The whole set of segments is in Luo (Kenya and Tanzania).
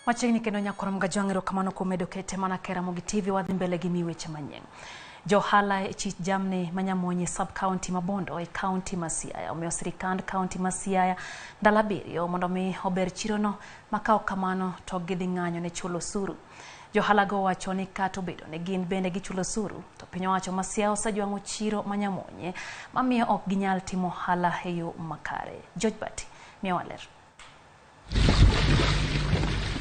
Machiegni kendo nyakorom gajwang' erokamano kuom medo kete mana ke Ramogi TV wadhi mbele gi mi weche manyien. Johala e chich jamni ma Nyamonye sub county ma Bondo e county ma Siaya omiyo sirikand county ma Siaya ndalo 7 mondo mi ober chirono ma ka ok kamano to gidhi ng'anyo ne chulo osuru. Johala go wacho ni kata obedo ni gin bende gichulo osuru to piny owacho ma Siaya osejwang'o chiro ma Nyamonye mamiyo ok ginyal timo ohala e yo makare. George Bati miyowa ler.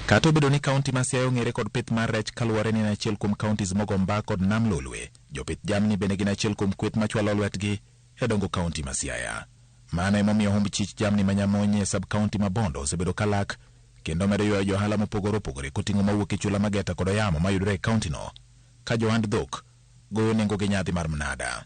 Kata obedo ni kaunti ma Siaya ong'ere kod pith mar rech kaluwore ni en achiel kuom counties mogo mba kod nam Lolwe, jopith jamni bende gin achiel kuom kweth machwalo lwetgi e dongo kaunti ma Siaya. Mano emomiyo humb chich jamni ma Nyamonye e sub kaunti ma Bondo osebedo ka lak kendo medo ywayo johala mopogore opogore koting'o mawuok e chula Mageta kod Oyamo mayudore e kauntino ka johand dhok goyo nengo gi nyadhi mar mnada.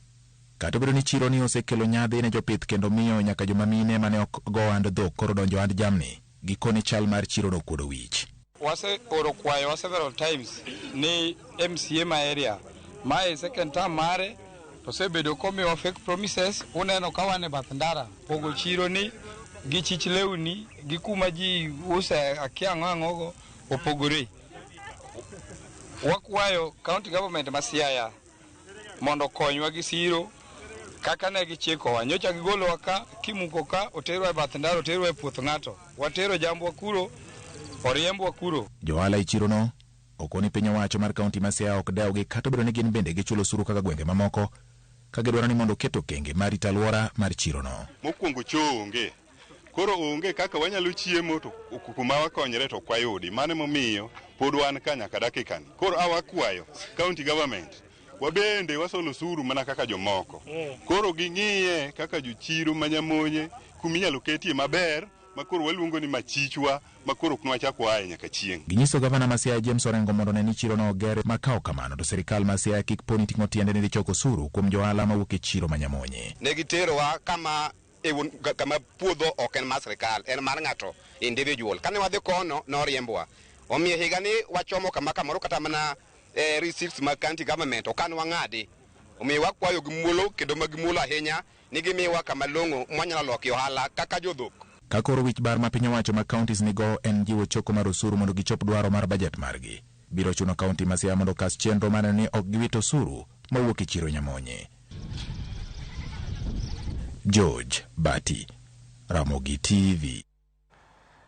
Kata obedo ni chiro ni osekelo nyadhi ne jopith kendo miyo nyaka joma mine mane ok go ohand dhok koro donjo ohand jamni, gikone chal mar chiro no okuodo wich. Wase oro kwayowa several times ni MCA ma area mae second term mare to osebedo komiwa fake promises. Uneno ka wan e bath ndara pogo chiro ni gi chich lewni gi kuma ji use akia ang'o ang'ogo opogore. Wakwayo county government ma Siaya mondo okonywa gi siro kaka ne gichikowa. Nyocha gigolowa ka kimuko ka oterwa e bath ndara oterwa e puoth ng'ato. Watero jambwa kuro oriembwa kuro. Johala e chirono okoni piny owacho mar kaunti ma Siaya ok dewgi kata obedo ni gin bende gichulo osuru kaka gwenge mamoko ka gidwaro ni mondo oket okenge mar rito alwora mar chirono. Mokwongo choo onge. Koro onge kaka wanyalo chiemo to kuma wakonyre to ok wayudi. Mano emomiyo pod wan ka nyaka dakika ni. Koro awakwayo county government wabende wasolo osuru mana kaka jomoko. Koro ging'iye kaka jochiro ma Nyamonye kuminyalo ketie maber ma koro waluongo ni machichwa ma koro ok nwachak waaye nyaka chieng'. Ginyiso gavana ma Siaya James Orengo mondo one ni chirono oger ma ka ok kamano to sirikal ma Siaya kik poni ting'o tiende ni dhi choko osuru kuom johala mawuok e chiro ma Nyamonye. Ne giterowa kama e wuon, kama puodho ok en mar sirikal, en mar ng'ato individual. Kane wadhi kono noriembwa. Omiyo higa ni wachomo kama kamoro kata mana receipts mag county government ok an wang'adi. Omiyo wakwayo gi muolo kendo ma gi muolo ahinya ni gimiwa kama long'o mwanyalo lokie ohala kaka jodhok. Ka koro wich bar ma piny owacho ma counties nigo en jiwo choko mar osuru mondo gichop dwaro mar bajet margi. Biro chuno kaunti ma Siaya mondo okas chenro mar neno ni ok giwit osuru mawuok e chiro Nyamonye. George Bati, Ramogi TV.